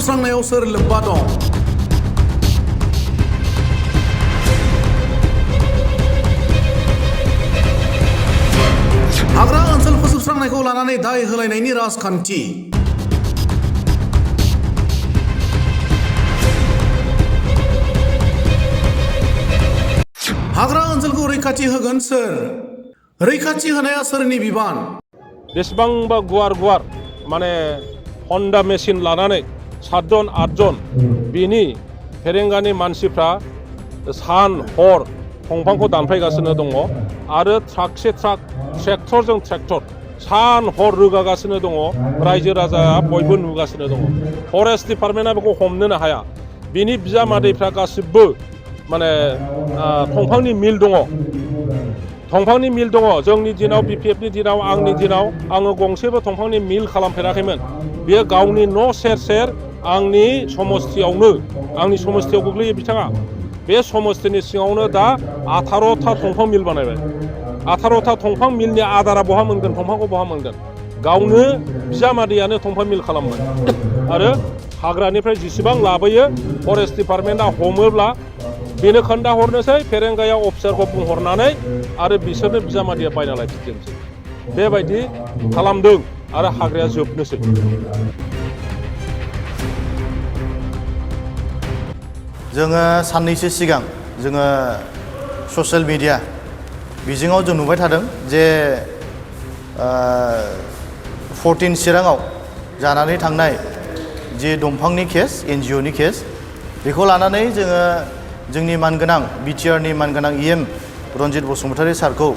फोजोबस्रांनायाव सोर लोब्बा दं? हाग्रा ओनसोल फोजोबस्रांनायखौ लानानै दाय होलायनायनि राजखान्थि। हाग्रा ओनसोलखौ रैखाथि होगोन सोर? रैखाथि होनाया सोरनि बिबान? बेसेबांबा गुवार गुवार माने हन्डा मेसिन लानानै 7 जन 8 जन बिनि फेरेंगानि मानसिफ्रा सान हर दंफांखौ दानफायगासिनो दङ आरो ट्राकसे ट्राक ट्रेक्टरजों ट्रेक्टर सान हर रोगागासिनो दङ। रायजो राजाया बयबो नुगासिनो दङ। फरेस्ट डिपार्टमेन्टआ बेखौ हमनोनो हाया। बिनि बिजामादैफ्रा गासिबो माने दंफांनि मिल दङ। दंफांनि मिल दङ। जोंनि दिनाव बिपिएफनि दिनाव आंनि दिनाव आङो गंसेबो दंफांनि मिल खालामफेराखैमोन। बेयो गावनि न' सेर सेर आंनि समस्थियाव गोग्लैयो बिथाङा। बे समस्थिनि सिङावनो दा 18था दंफां मिल बानायबाय। 18था दंफां मिलनि आदारा बहा मोनगोन? दंफांखौ बहा मोनगोन? गावनो बिजामादैयानो दंफां मिल खालामबाय। आरो हाग्रानिफ्राय जेसेबां लाबोयो फरेस्ट डिपार्टमेन्टआ हमोब्ला बेनो खोन्थाहरनोसै फेरेंगाया अफिसारखौ बुंहरनानै आरो बिसोरनो बिजामादैया बायना लायफिनजोबनोसै। बेबायदि खालामदों आरो हाग्राया जोबनोसै। जोङो साननैसो सिगां जोङो ससियेल मिडिया बिजोङाव जों नुबाय थादों जे 14 चिराङाव जानानै थांनाय जे दंफांनि केस एनजिअनि केस बेखौ लानानै जोङो जोंनि मानगोनां बिटिआरनि मानगोनां इएम रन्जित बसुमतारी सारखौ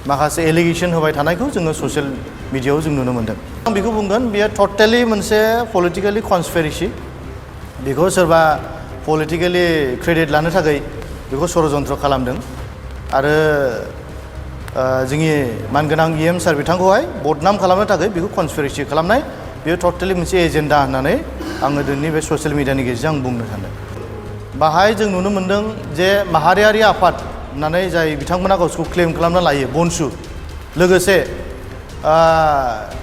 माखासे एलिगेसन होबाय थानायखौ जोङो ससियेल मिडियायाव जों नुनो मोनदों। आं बेखौ बुंगोन बेयो टटेलि मोनसे पलिटिकेलि कनस्पिरेसि। बेखौ सोरबा पलिटिकेलि क्रेडिट लानो थाखाय बेखौ षड़यन्त्र खालामदों आरो जोंनि मानगोनां इएम सार बिथांखौहाय बदनाम खालामनो थाखाय बेखौ कनस्पिरेसि खालामनाय बेयो टटेलि मोनसे एजेन्डा होननानै आङो दिनैनि बे ससियेल मिडियानि गेजेरजों आं बुंनो सानदों। बाहाय जों नुनो मोनदों जे माहारियारि आफाद होननानै जाय बिथांमोना गावसोरखौ क्लेम खालामना लायो बनसु लोगोसे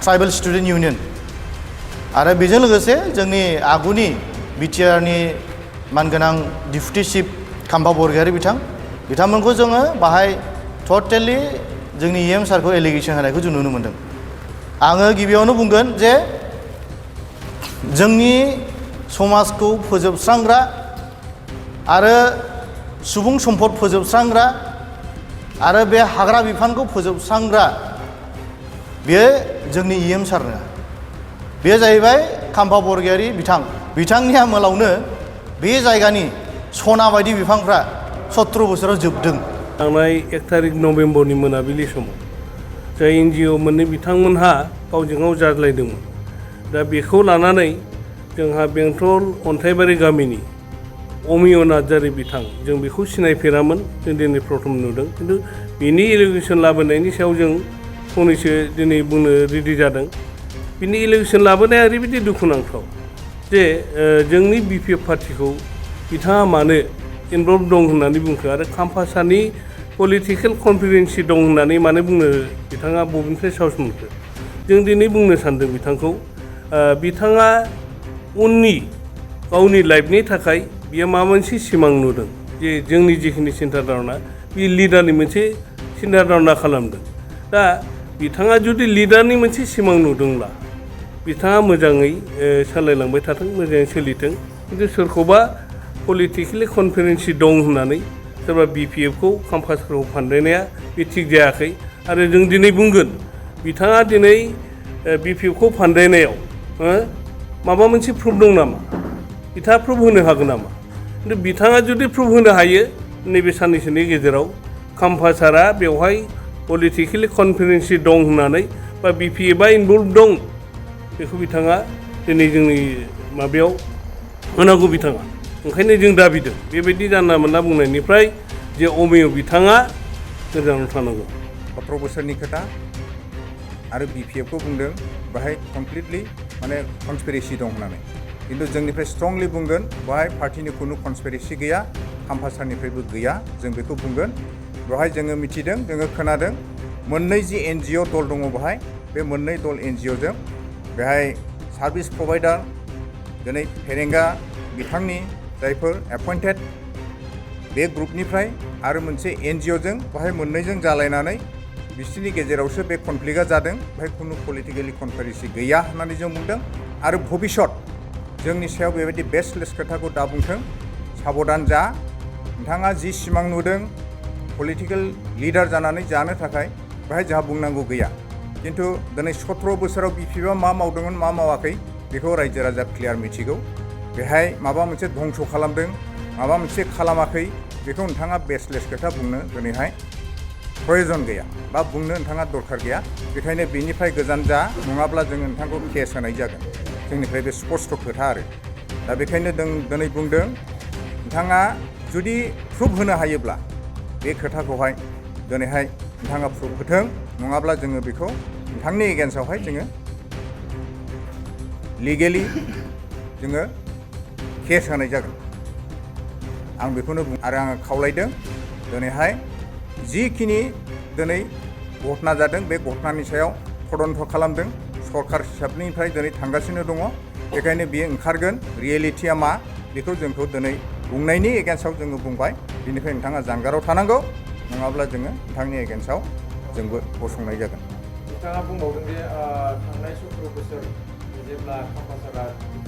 ट्राइबेल स्टुडेन्ट इउनियन आरो बेजों लोगोसे जोंनि आगुनि बिटिआरनि मानगोनां डिप्युटि चिफ खाम्फा बरगयारी बिथांमोनखौ जोङो बाहाय टटेलि जोंनि इएम सारखौ एलिगेसन होनायखौ जों नुनो मोनदों। आङो गिबियावनो बुंगोन जे जोंनि समाजखौ फोजोबस्रांग्रा आरो सुबुं सम्पद फोजोबस्रांग्रा आरो बे हाग्रा बिफानखौ फोजोबस्रांग्रा बेयो जोंनि इएम सार नङा। बेयो जाहैबाय खाम्फा बरगयारी बिथांनि आमोलावनो बे जायगानि सना बायदि बिफांफ्रा 17 बोसोराव जोबदों। थांनाय 1 तारिख नभेम्बरनि मोनाबिलि समाव जाय एनजिअ मोननै बिथांमोनहा गावजों गाव जाज्लायदोंमोन। दा बेखौ लानानै जोंहा बेंटल अन्थाइबारि गामिनि अमिय नार्जारी बिथां जों बेखौ सिनायफेरामोन। जों दिनै प्रथम नुदों। खिन्थु बिनि एलिगेसन लाबोनायनि सायाव जों फंनैसो दिनै बुंनो रेडि जादों। बिनि एलिगेसन लाबोनाया ओरैबायदि दुखुनांथाव जे जोंनि बिपिएफ पार्टिखौ बिथाङा मानो इनभल्भ दं होननानै बुंखो आरो खाम्फा सारनि पलिटिकेल कनफिडेन्सि दं होननानै मानो बुंनो बिथाङा बबेनिफ्राय साहस मोनखो? जों दिनै बुंनो सानदों बिथांखौ बिथाङा उननि गावनि लाइफनि थाखाय बियो माबा मोनसे सिमां नुदों जे जोंनि जिखिनि सिन्था धारना बे लिडारनि मोनसे सिन्था धारना खालामदों। दा बिथाङा जुदि लिडारनि मोनसे सिमां नुदोंब्ला बिथाङा मोजाङै सालायलांबाय थाथों, मोजाङै सोलिथों। खिन्थु सोरखौबा पलिटिकेलि कनफिडेन्सि दं होननानै सोरबा बिपिएफखौ खाम्फा सारखौ फानदायनाया बे थिग जायाखै। आरो जों दिनै बुंगोन बिथाङा दिनै बिपिएफखौ फानदायनायाव माबा मोनसे प्रुफ दं नामा? बिथाङा प्रुफ होनो हागोन नामा? खिन्थु बिथाङा जुदि प्रुफ होनो हायो नैबे साननैसोनि गेजेराव खाम्फा सारा बेवहाय पलिटिकेलि कनफिडेन्सि दं होननानै बा बिपिएफआ इनभल्भ दं बेखौ बिथाङा दिनै जोंनि माबायाव होनांगौ बिथाङा। ओंखायनो जों दाबिदों बेबायदि जानला मोनला बुंनायनिफ्राय जे अमिय बिथाङा गोजानाव थानांगौ। 17 बोसोरनि खोथा आरो बिपिएफखौ बुंदों बाहाय कमप्लिटलि माने कनस्पिरेसि दं होननानै। खिन्थु जोंनिफ्राय स्ट्रंलि बुंगोन बाहाय पार्टिनि खुनु कनस्पिरेसि गैया, खाम्फा सारनिफ्रायबो गैया। जों बेखौ बुंगोन। बेवहाय जोङो मिथिदों, जोङो खोनादों मोननै जि एनजिअ दल दङ बेहाय, बे मोननै दल एनजिअजों बेहाय सार्भिस प्रभाइडार दिनै फेरेंगा बिथांनि जायफोर एपइन्टेड बे ग्रुपनिफ्राय आरो मोनसे NGOजों बाहाय मोननैजों जालायनानै बिसोरनि गेजेरावसो बे कनफ्लिक्टआ जादों। बाहाय खुनु पलिटिकेलि कनस्पिरेसि गैया होननानै जों बुंदों। आरो भबिष्यत जोंनि सायाव बेबायदि बेसलेस खोथाखौ दा बुंथों। साबधान जा, नोंथाङा जि सिमां नुदों पलिटिकेल लिडार जानानै जानो थाखाय बाहाय जोंहा बुंनांगौ गैया। खिन्थु दिनै 17 बोसोराव बिपिएफआ मा मावदोंमोन मा मावाखै बेखौ रायजो राजा क्लियार मिथिगौ। बेहाय माबा मोनसे धंस खालामदों माबा मोनसे खालामाखै बेखौ नोंथाङा बेसलेस खोथा बुंनो दिनैहाय प्रयजन गैया बा बुंनो नोंथाङा दरखार गैया। बेखायनो बेनिफ्राय गोजान जा, नङाब्ला जोङो नोंथांखौ केस होनाय जागोन। जोंनिफ्राय बे स्पष्ट खोथा आरो दा बेखायनो जों दिनै बुंदों नोंथाङा जुदि प्रुफ होनो हायोब्ला बे खोथाखौहाय दिनैहाय नोंथाङा प्रुफ होथों, नङाब्ला जोङो बेखौ नोंथांनि एगेन्स्टआवहाय जोङो लिगेलि जोङो केस होनाय जागोन। आं बेखौनो बुं आरो आङो खावलायदों दिनैहाय जिखिनि दिनै घटना जादों बे घटनानि सायाव तदन्त खालामदों सरकार हिसाबनिफ्राय दिनै थांगासिनो दङ। बेखायनो बियो ओंखारगोन रियेलिटिया मा बेखौ जोंखौ दिनै बुंनायनि एगेन्स्टआव जोङो बुंबाय। बेनिफ्राय नोंथाङा जानगाराव थानांगौ, नङाब्ला जोङो नोंथांनि एगेन्स्टआव जोंबो गसंनाय जागोन। नोंथाङा बुंबावदों जे थांनाय 17 बोसोर जेब्ला काम्पासारा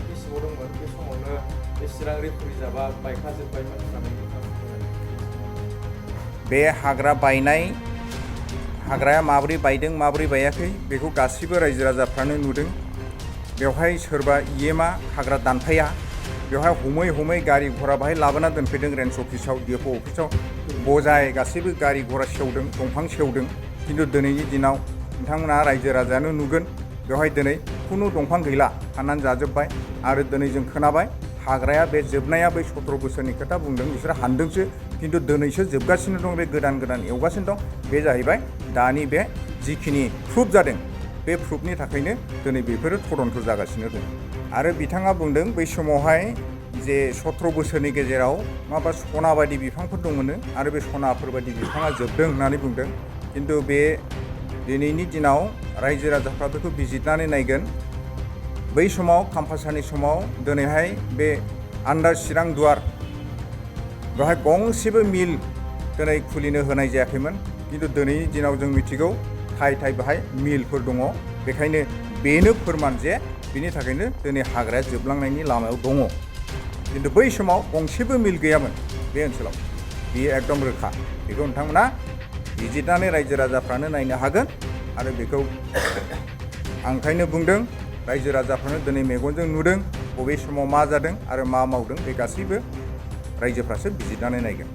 बे सिङाव दंमोन बे समावनो बे चिरां रिजार्भआ बायखाजोब्बायमोन होननानै नोंथाङा बे हाग्रा बायनाय हाग्राया माबोरै बायदों माबोरै बायाखै बेखौ गासिबो रायजो राजाफ्रानो नुदों। बेवहाय सोरबा इएमआ हाग्रा दानफाया, बेवहाय हमै हमै गारि घरा बाहाय लाबोना दोनफैदों रेन्ज अफिसाव डिएफअ अफिसाव बजाय गासैबो गारि घरा सेवदों दंफां सेवदों। खिन्थु दिनैनि दिनाव नोंथांमोना रायजो राजायानो नुगोन बेवहाय दिनै खुनु दंफां गैला, हानानै जाजोब्बाय। आरो दिनै जों खोनाबाय हाग्राया बे जोबनाया बै 17 बोसोरनि खोथा बुंदों बिसोरो हानदोंसो, खिन्थु दिनैसो जोबगासिनो दं, बे गोदान गोदान एवगासिनो दं। बे जाहैबाय दानि बे जिखिनि प्रुफ जादों बे प्रुफनि थाखायनो दिनै बेफोरो तदन्त जागासिनो दं। आरो बिथाङा बुंदों बै समावहाय जे 17 बोसोरनि गेजेराव माबा सना बायदि बिफांफोर दंमोनो आरो बे सनाफोरबायदि बिफाङा जोबदों होननानै बुंदों। खिन्थु बे दिनैनि दिनाव रायजो राजाफ्रा बेखौ बिजिरनानै नायगोन। बै समाव काम्पासारनि समाव दिनैहाय बे आन्डार चिरां दुवार बेवहाय गंसेबो मिल दिनै खुलिनो होनाय जायाखैमोन। खिन्थु दिनैनि दिनाव जों मिथिगौ थाय थाय बेहाय मिलफोर दङ। बेखायनो बेनो फोरमान जे बिनि थाखायनो दिनै हाग्राया जोबलांनायनि लामायाव दङ। खिन्थु बै समाव गंसेबो मिल गैयामोन बे ओनसोलाव, बेयो एकदम रोखा। बेखौ नोंथांमोना बिजिरनानै रायजो राजाफ्रानो नायनो हागोन। आरो बेखौ आं ओंखायनो बुंदों रायजो राजाफ्रानो दिनै मेगनजों नुदों बबे समाव मा जादों आरो मा मावदों, बे गासैबो रायजोफ्रासो बिजिरनानै नायगोन।